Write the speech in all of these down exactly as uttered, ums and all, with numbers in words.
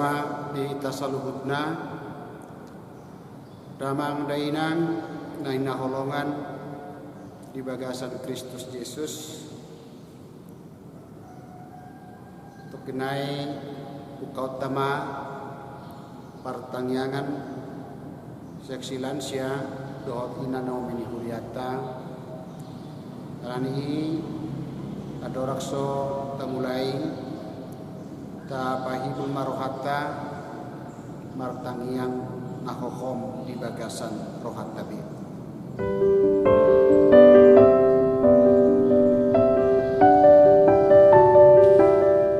Di hita saluhutna, damang dainang na hinaholongan di bagasan Kristus Jesus, tongkin nai bukaonta ma partangiangan seksi lansia dohot ina na umini huriata. Alani i, andorang so tamulai, tapahibul ma rohanta martangiang na hohom di bagasan rohanta be.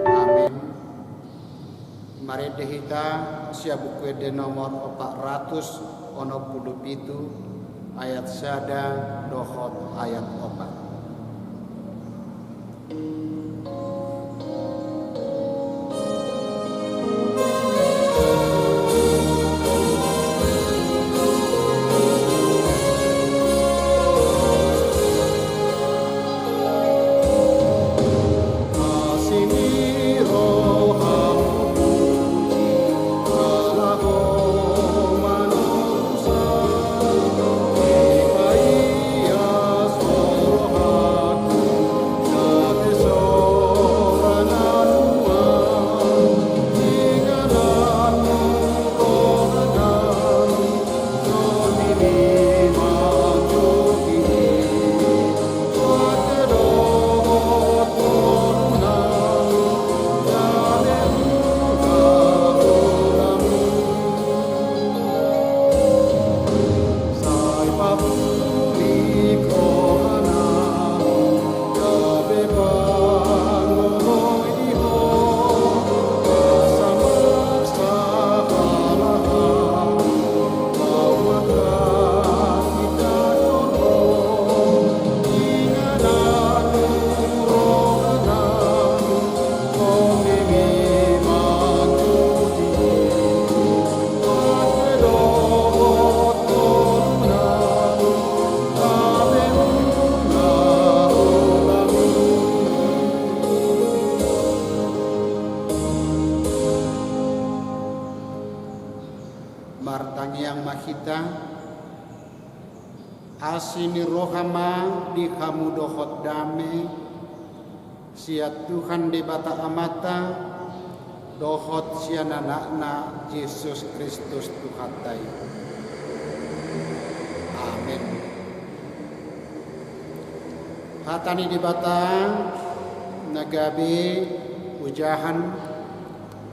Amen. Marende hita sian Buku Ende nomor opat ratus onom pulu pitu, ayat sada dohot ayat opat. Martangiang ma hita. Asi ni roha ma di hamu dohot dame sian Tuhan Debata Amanta dohot sian Anakna Jesus Kristus Tuhanta i. Amen. Hata ni Debata na gabe ojahan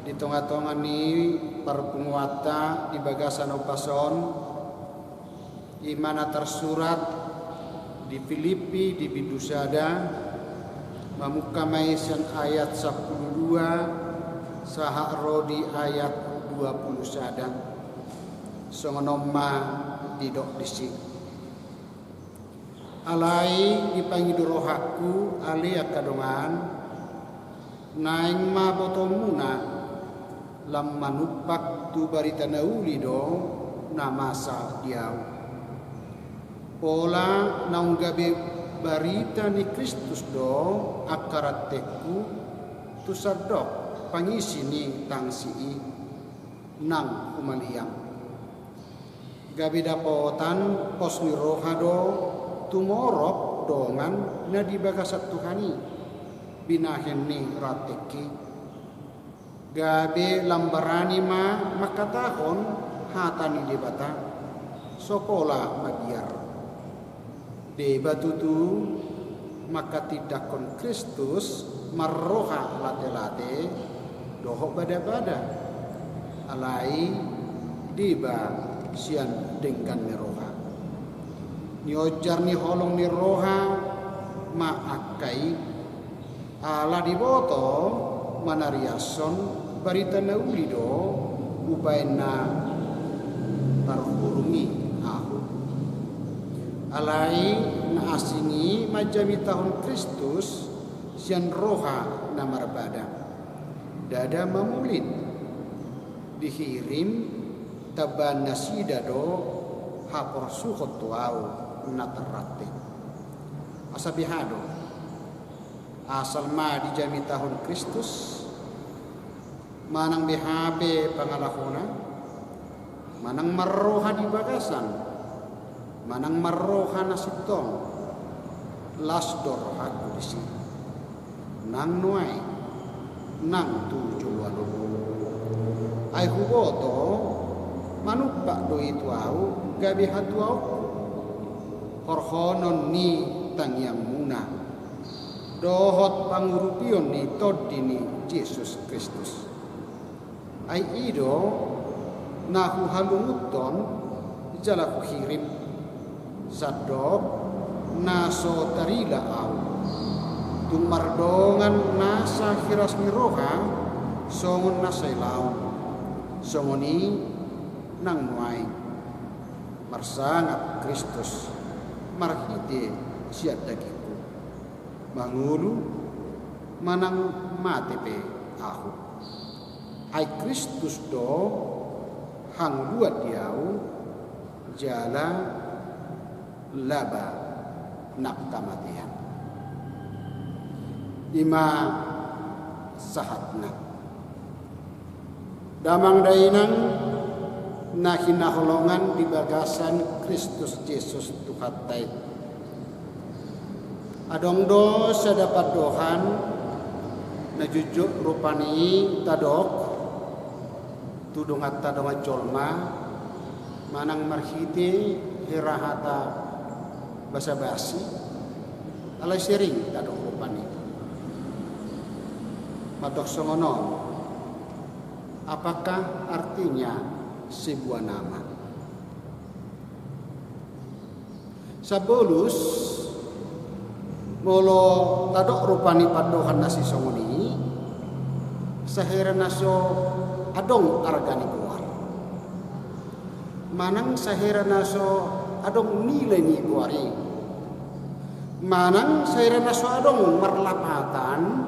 di tongatonga ni parpunguanta di bagasan ombas on, i ma na tarsurat di Pilippi di bindu sada, mamungka ma i sian ayat sampulu dua sahat ro di ayat dua pulu sada. Songon on ma didok disi. Alai dipangido rohangku, ale angka dongan, naeng ma botoonmuna lam manumpak tu barita na uli do na masa di ahu. Pola naung gabe barita ni Kristus do angka rantengku tu sandok pangisi ni tangsi i nang humaliang. Gabe dapotan pos ni roha do tumorop dongan na di bagasan Tuhan i binahen ni rantengki. Gabe lam barani ma mangkatahon hata ni Debata, so pola mabiar. Deba tutu mangkatindangkon Kristus marroha latelate dohot badabada, alai deba sian denggan ni roha. Nionjar ni holong ni roha ma angka i. Ala diboto manariashon barita na uli do umbahen na tarhurung i ahu. Alai na asing i manjamitahon Kristus sian roha na marbada. Ndada mamulin, dihirim tambaan nasida do haporsuhon tu ahu na tarrante. Asa beha do? Asal ma dijamitahon Kristus, Manang beha pe pangalahona, manang marroha di bagasan, manang marroha na sintong, las do rohangku disi. Nang nuaeng, nang tu joloan on. Ai huboto, manumpak do i tu ahu gabe hatuaonku, horhonon ni tangiangmuna dohot pangurupion ni Tondi ni Jesus Kristus. Ai i do na huhalungunhon jala huhirim, sandok na so tarila ahu. Tung mardongan nasa hiras ni roha songon nasa elaon, songon i nang nuaeng marsangap Kristus marhite sian dagingku, mangolu manang mate pe ahu. Ai Kristus do hangoluan di ahu jala laba nang hamatean. I ma sahatna. Damang dainang na hinaholongan di bagasan Kristus Jesus Tuhanta i. Adong do sada pandohan na jotjot rupani tadok tu donganta dongan jolma, manang marhite hira hata basabasi, alai sering tadok rupani. Mandok songon on, apakah artinya sebuah nama? Sabolus, molo tadok rupani pandohan na sisongon i, sahira na so adong arga ni goar, manang sahira na so adong nilai ni goar i, manang sahira na so adong marlapatan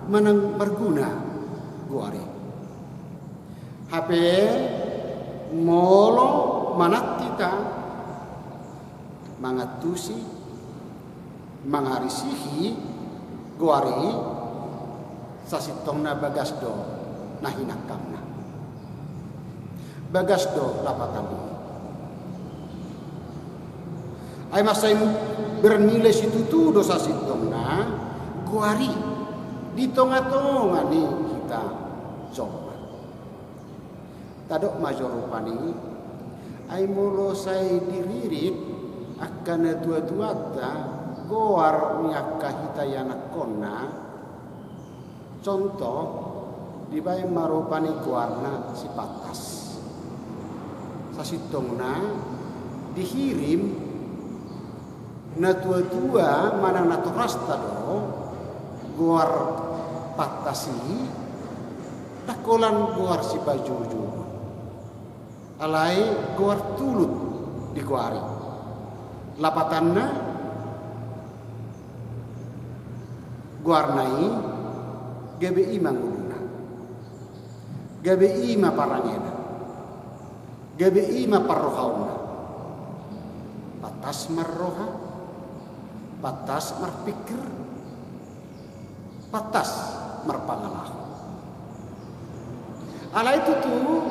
manang marguna goar i. Hape molo manat hita mangantusi, mangarisihi goar i, sasintongna bagas do na hinangkangna, bagas do lapatan i. Ai mansai bernilai situtu do sasintongna goar i di tongatonga ni hita jolma. Tadok ma jo rupani, ai molo sai diririt angka natuatuanta goar ni angka hita ianakhonna, contoh, dibaen ma rupani goarna si Pantas. Sasintongna dihirim natuatua manang natorasta do goar Pantas i, ndang holan goar sipajoujou, alai goar tulut digoari. Lapatanna, goarna i gabe i ma ngoluna, gabe i ma parangena, gabe i ma parrohaonna. Pantas marroha, pantas marpikir, pantas marpangalaho. Alai tutu,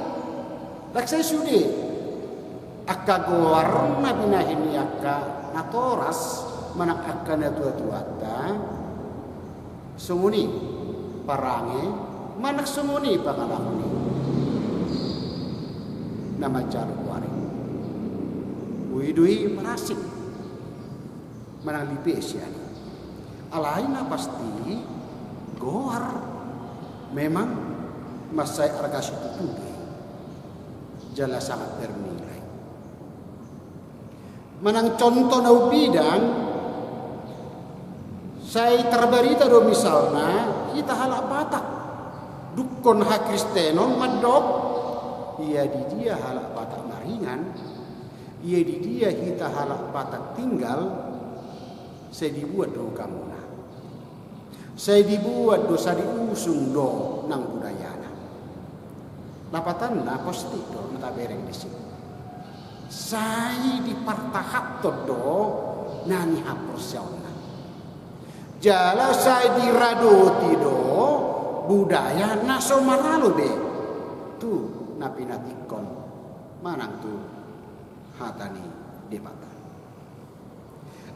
ndang sai sude angka goar na binahen ni angka natoras manang angka natuatuanta, songon i parange manang songon i pangalahona na manjalo goar i. Boi do i marasing manang lipe sian i. Alai na pasti, goar memang mansai arga situtu do i, jala sangat bernilai. Manang contoh na umbidang, sai tarbarita do misalna hita halak Batak, dungkon hakristenon mandok, ia di dia halak Batak maringan, ia di dia hita halak Batak tinggal, sai dibuat do ugamuna, sai dibuat do, sai diusung do nang budayana. Lapatanna pasti do na tabereng disi, sai dipartahanhon do na nihaporseaonna, jala sai diradoti do budaya na so maralo be tu na pinatikkon manang tu hata ni Debata.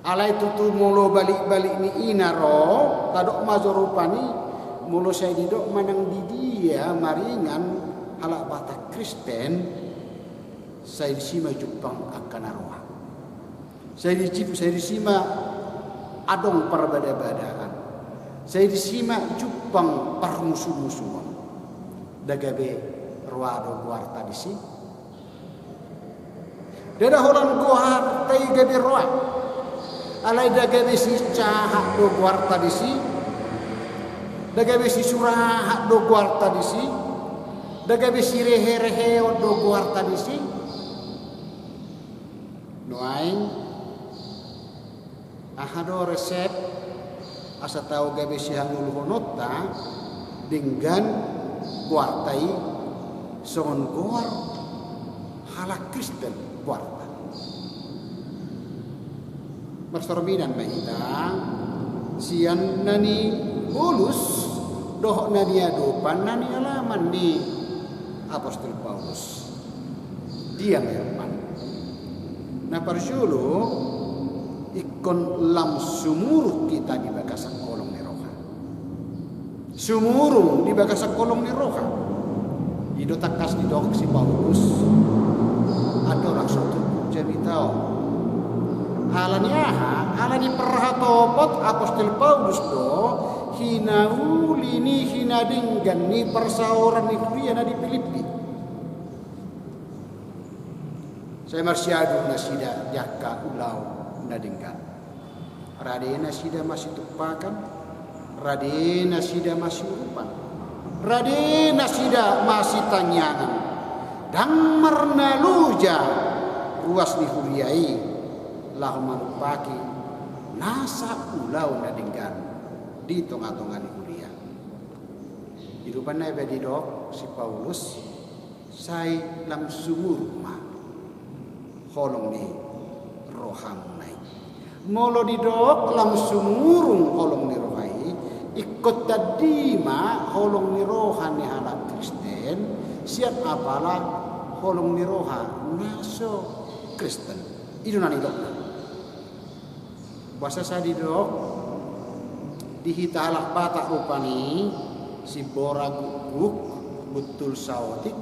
Alai tutu molo balik-balik ni i na ro, tadok ma jo rupani, molo sai didok manang di dia maringan halak Batak Kristen, sai disi ma jumpang angka na roa. Sai disi, sai disi ma adong parbada-badaan. Sai disi ma jumpang parmusu-musuon. Nda gabe roa do goarta disi. Ndada holan goarta i gabe roa. Alai nda gabe sisahat do goarta disi. Nda gabe sisurahat do goarta disi. Nda gabe sirehe-reheon do goarta disi. Nuaeng, aha do resep asa tau gabe sihangoluhononta denggan goarta i songon goar halak Kristen goarta? Marsorminan ma hita sian na nibolus dohot na niadopan, na nialaman ni apostel Paulus. Dia ma i rupani? Na parjolo, ingkon lam sumurung hita di bagasan holong ni roha. Sumurung di bagasan holong ni roha. I do tangkas didok si Paulus, andorang so turpuk jamita on. Ala ni aha? Ala ni parhatopot apostel Paulus do hinauli ni, hinadenggan ni parsaoran ni huria na di Pilippi. Sai marsiadu nasida di angka ulaon na denggan. Rade nasida masitumpakan, rade nasida masiurupan, rade nasida masitangiangan. Ndang marnaloja ruas ni huria i laho manumpaki nasa ulaon na denggan di tonga-tonga ni huria. Di rupanna i pe didok si Paulus, sai lam sumurung ma holong ni rohamuna i. Molo didok lam sumurung holong ni roha i, ingkon tandi ma holong ni roha ni halak Kristen sian apala holong ni roha na so Kristen. I do na nidokna. Boasa sa didok di hita halak Batak rupani, simbora gukguk, buntul saotik,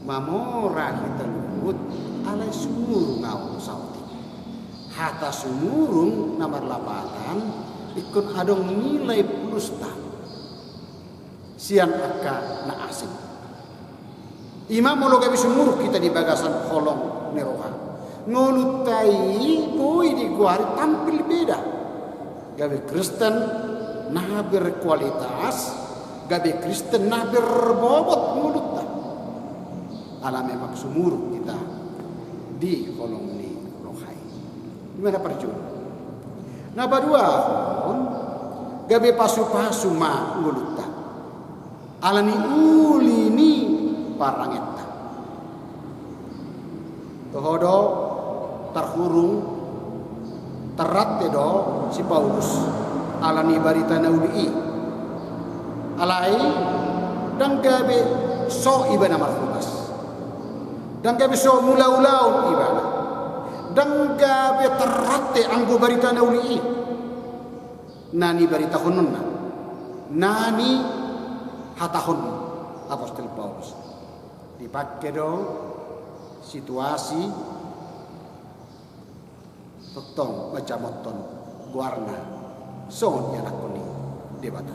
mamora hita luhut, alai sumurung ahu saotik. Hata sumurung na marlapatan ingkon adong nilai plusta sian angka na asing. I ma molo gabe sumurung hita di bagasan holong ni roha, ngolunta i boi digoari tampil beda. Gabe Kristen na berkualitas, gabe Kristen na berbobot ngolunta. Ala memang sumurung hita di holong ni roha i. I ma na parjolo. Na paduahon, gabe pasu-pasu ma ngolunta ala ni uli ni parangenta. Toho do tarhurung, tarrante do si Paulus ala ni barita na uli i. Alai ndang gabe so ibana marhobas. Ndang gabe so mulaulaon ibana. Ndang gabe tarrante anggo barita na uli i. Na nibaritahononna, na nihatahon apostel Paulus, dipangke do situasi tongtong manjamothon goarna songon ianakhon ni Debata.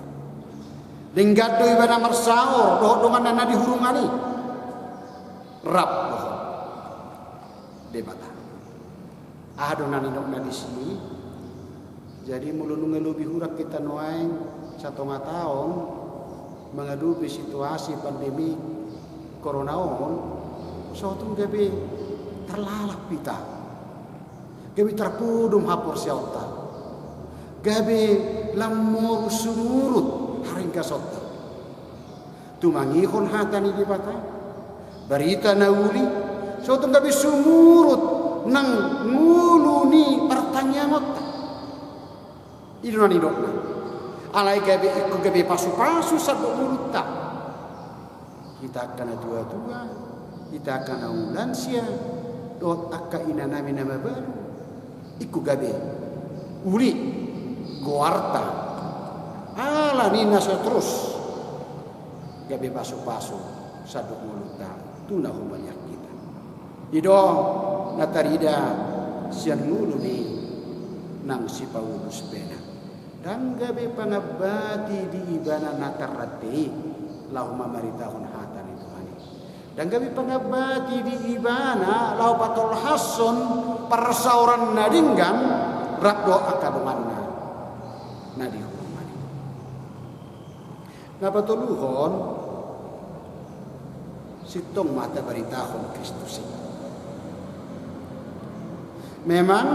Denggan do ibana marsaor dohot donganna na di hurungan i. Rap dohot Debata. Aha do na nidokna disi? Jadi molo nunga lobi hurang hita nuaeng satonga taon mangadopi situasi pandemi corona on, so tung gabe tarlalap hita, gabe tarpudum haporseaonta, gabe lam moru sumurut haringgasonta. Tumangihon hata ni Debata, barita na uli, so tung gabe sumurut nang ngolu ni partangiangonta. I do na nidokna. Alai gabe, ingkon gabe pasupasu sandok ngolunta. Hita angka na tuatua, hita angka na umlansia, dohot angka inanami na mabalu. Ingkon gabe uli goarta. Alani na so torus gabe pasupasu sandok ngolunta tu na humaliang hita. I do na tarida sian ngolu ni nang si Paulus pe na. Ndang gabe pangambati di ibana na tarrante i laho mamaritahon hata ni Tuhan i. Ndang gabe pangambati di ibana laho patolhashon parsaoran na denggan rap dohot angka donganna na di hurungan i. Na patoluhon, sintong ma tabaritahon Kristus i. Memang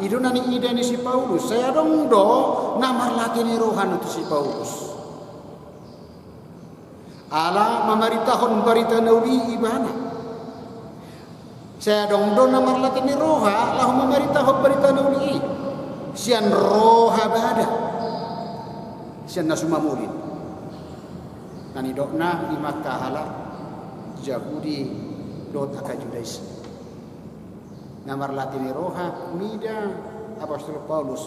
i do na niida ni si Paulus, sai adong do na marlate ni roha tu si Paulus ala mamaritahon barita na uli i ibana. Sai adong do na marlate ni roha laho mamaritahon barita na uli i sian roha bada, sian na sumamolin. Na nidokna i ma angka halak Jahudi dohot angka Judais. Na marlate ni roha mida apostel Paulus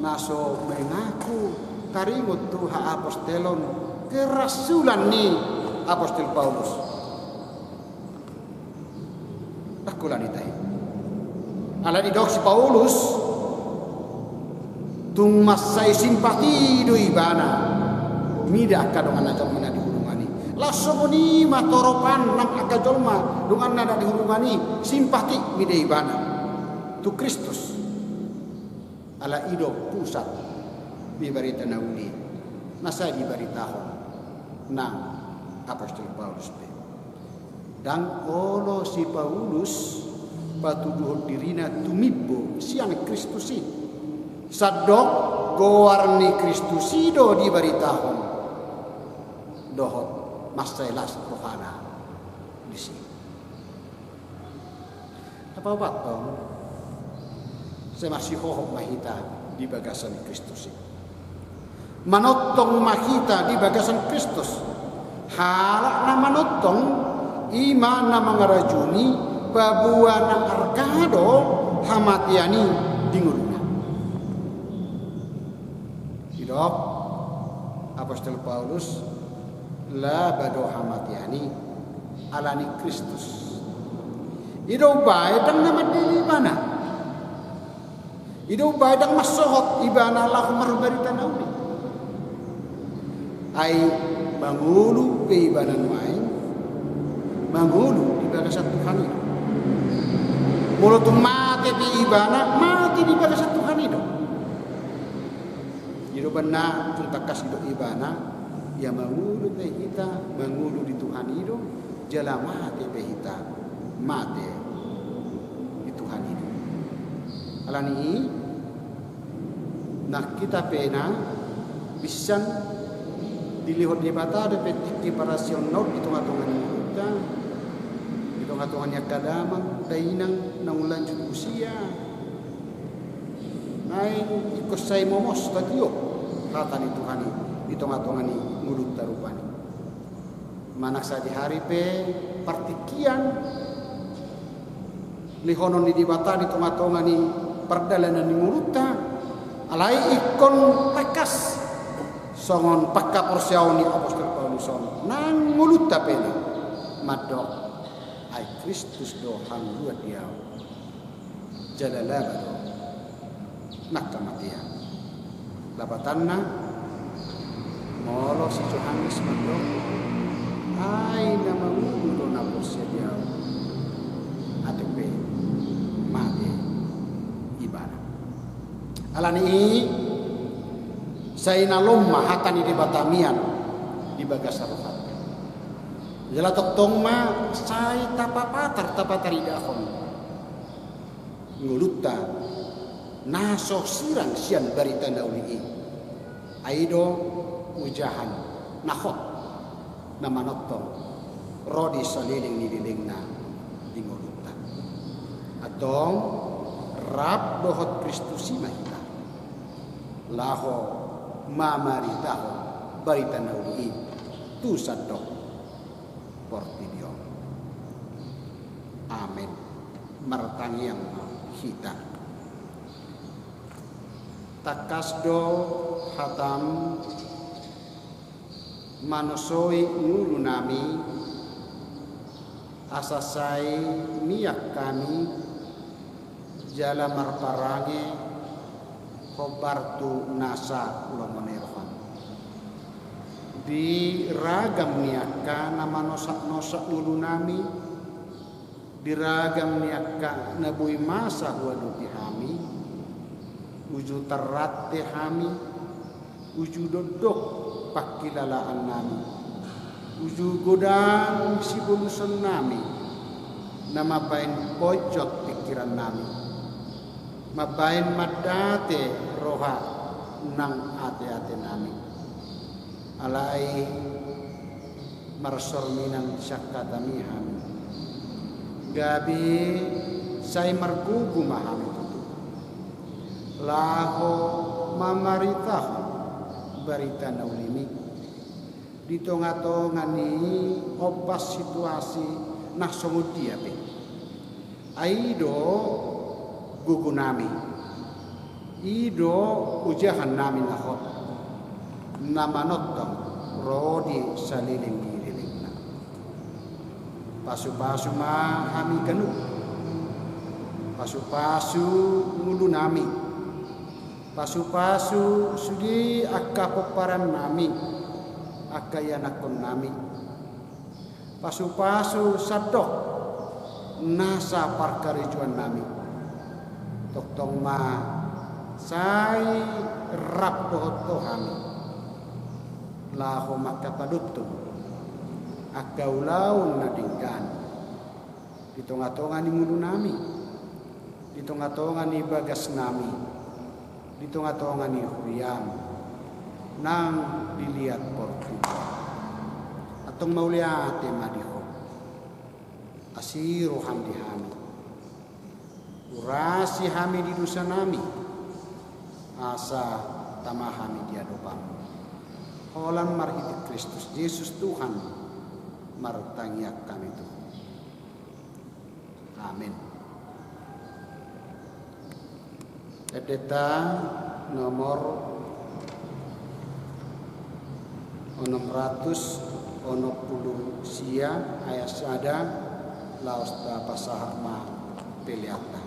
na so mengaku taringot tu haapostelon kerasulan ni apostel Paulus. Ndang holan i tahe. Alai didok si Paulus, tung mansai simpati do ibana mida angka donganna jolma na di hurungan i. Laos songon i ma toropan nang angka jolma donganna na di hurungan i, simpati mida ibana tu Kristus. Ala i do pusat ni barita na uli na sai dibaritahon nang apostel Paulus pe. Ndang olo si Paulus patuduhon dirina tumimbo sian Kristus i. Sandok goar ni Kristus i do dibaritahon dohot mansai las rohana disi. Na paopathon, sai marsihohot ma hita di bagasan Kristus i. Manongtong ma hita di bagasan Kristus. Halak na manongtong i ma na mangarajumi paboa na arga do hamatean i di ngoluna. Didok apostel Paulus, laba do hamatean i alani Kristus. I do umbaen ndang na mandele ibana. I do umbaen ndang mansohot ibana laho marbarita na uli. Ai mangolu pe ibana nuaeng, mangolu di bagasan Tuhan i do. Molo tung mate pe ibana, mate di bagasan Tuhan i do. I do umbaen na tung tangkas didok ibana, ia mangolu pe hita, mangolu di Tuhan i do, jala mate pe hita, mate di Tuhan i do. Alani i, nang hita pe na binsan dilehon Debata dope tingki parasionna on di tongatonga ni ngolunta, di tongatonga ni angka damang dainang naung lanjut usia. Naeng ingkon sai momos tatiop hata ni Tuhan i di tongatonga ni ngolunta rupani. Manang sadihari pe partingkian lehonon ni Debata di tongatonga ni pardalanan ni ngolunta, alai ingkon tangkas songon panghaporseaon ni apostel Paulus on nang ngolunta pe na mandok, ai Kristus do hangoluan di ahu. Jala laba do nang hamatean. Lapatanna, molo si Johannes mandok, ai na mangolu do na porsea di ahu, ate pe mate ibana. Alani i, sai na lom ma hata ni Debata mian di bagasan rohanta. Jala tongtong ma sai tapapatar, tapataridahon ngolunta na so sirang sian barita na uli i. Ai do ujahan na hot na manongtong ro di saleleng ni lelengna di ngolunta. Antong rap dohot Kristus i ma hita laho mamaritahon barita na uli i tu sandok portibi on. Amen. Martangiang ma hita. Tangkas do hatam manosoi ngolunami, asa sai mian hami jala marparange hombar tu nasa lomo ni roham. Di ragam ni angka na manosaknosak ngolunami, di ragam ni angka na boi masa huadopi hami, uju tarrante hami, uju dokdok pangkilalaannami, uju godang sibolusonnami, na mambahen ponjot pingkirannami, mambahen mandate roha nang ateatenami. Alai marsorminan sian hatami hami, gabe sai margogo ma hami tutu laho mamaritahon barita na ulimi di tongatonga ni ombas situasi na songon dia pe. Ai i do gogonami, i do ojahannami na hot, na manongtong ro di saleleng ni lelengna. Pasupasu ma hami ganup, pasupasu ngolunami, pasupasu sude angka pomparannami, angka ianakkonnami. Pasupasu sandok nasa parkarejoannami. Tongtong ma sai rap dohot Ho hami laho mangkapadotton angka ulaon na denggan di tongatonga ni ngolunami, di tongatonga ni bagasnami, di tongatonga ni huriam nang di liat portibi. Antong mauliate ma di Ho. Asi roham di hami, urasi hami di dosanami, asa tama hami di adopanMu. Holan marhite Kristus Jesus Tuhan martangiang hami tu Ho. Amen. Endenta nomor onom ratus onom pulu sia, ayat sada, laos tapasahat ma peleanta.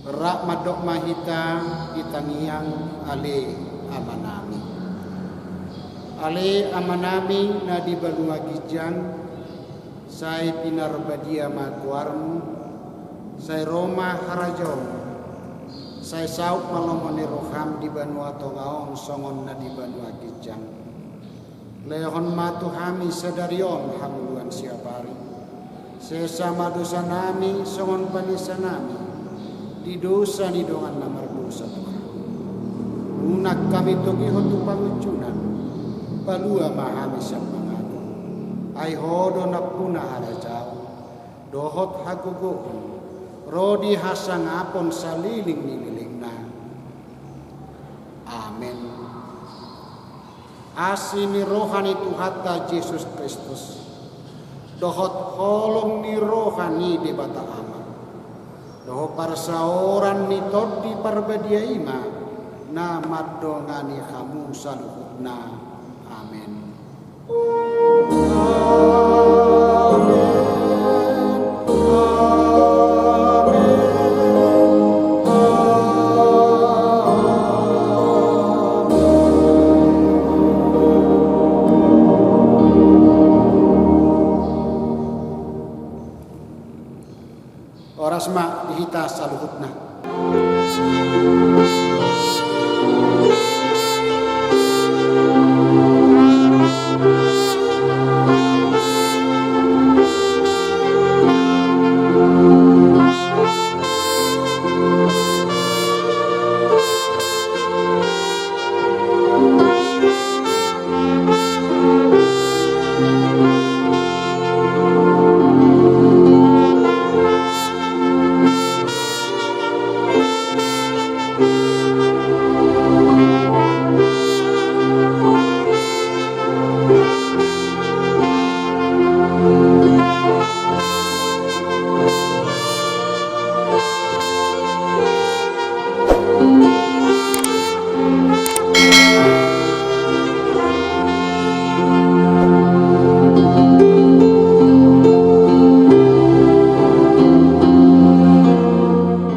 Rap mandok ma hita di tangiang Ale Amanami. Ale Amanami na di banua ginjang, sai pinarbadia ma goarMu, sai ro ma harajaonMu, sai saut ma lomo ni rohaM di banua tonga on songon na di banua ginjang. Lehon ma tu hami sadari on hangoluan siapari. Sesa ma dosanami songon panesanami di dosa ni dongan na mardosa tu hami. Unang hami togihon tu pangunjunan, palua ma hami sian pangago. Ai Ho do nampuna harajaon, dohot hagogoon, ro di hasangapon saleleng ni lelengna. Amen. Asi ni roha ni Tuhanta Jesus Kristus, dohot holong ni roha ni Debata Ama, dohot parsaoran ni Tondi Parbadia i ma na mandongani hamu saluhutna. Amen. Amen. Amen. Amen. Horas ma di hita saluhutna.